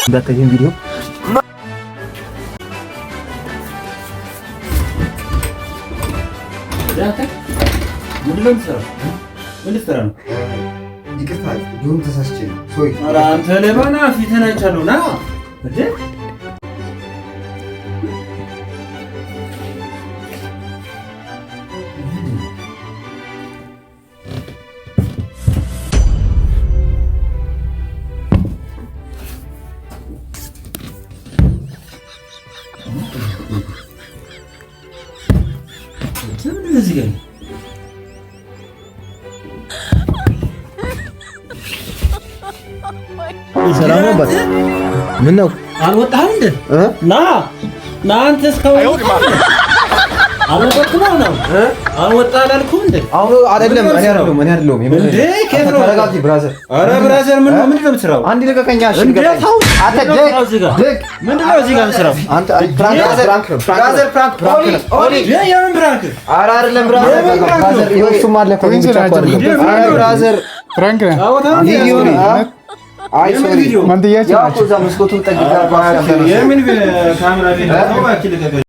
እንዳታየን ቪዲዮ። ምንድን ነው የምትሰራው? ምን ልትሰራ ነው? ይቅርታ ዶም ተሳስቼ ነው። Sorry። ኧረ አንተ ሌባ ና፣ ፊትህን አይቻለሁ። ና እንዴ! ምንድን ነው እዚህ ጋር? ሰላም ነው አባት። ምን ነው? አልወጣህም እንዴ? ና ና፣ አንተ እስካሁን አልወጣህም ነው? አልወጣህ አላልኩም እንዴ? አሁን አይደለም፣ እኔ አይደለሁም፣ እኔ አይደለሁም። እንዴ ከየት ነው? ተረጋጊ brother። ኧረ brother፣ ምን ነው? ምንድን ነው የምትሰራው? አንድ ልቀቀኛ። እሺ እንዴ ልቀቀኝ። ተው። አንተ ምንድን ነው ደግ የምትሰራው እዚህ ጋር? ደግ ምንድን ነው እዚህ ጋር የምትሰራው? አንተ prank prank ነው brother፣ prank prank ነው። ይሄ የምን prank? ኧረ አይደለም brother፣ የምን prank ነው? Brother ይኸው እሱም አለ እኮ እኔ ብቻ እኮ አይደለም። ኧረ brother Prank ነው። ጫወታ ነው እንዴ? ቪዲዮ ነው። አይ የምን Sorry። ቪዲዮ? መንትያቸው ያው እኮ ናቸው። እዛ መስኮቱን ጠግተህ የምን ካሜራ ቪዲዮ? ተው እባክህ ልቀቀኝ።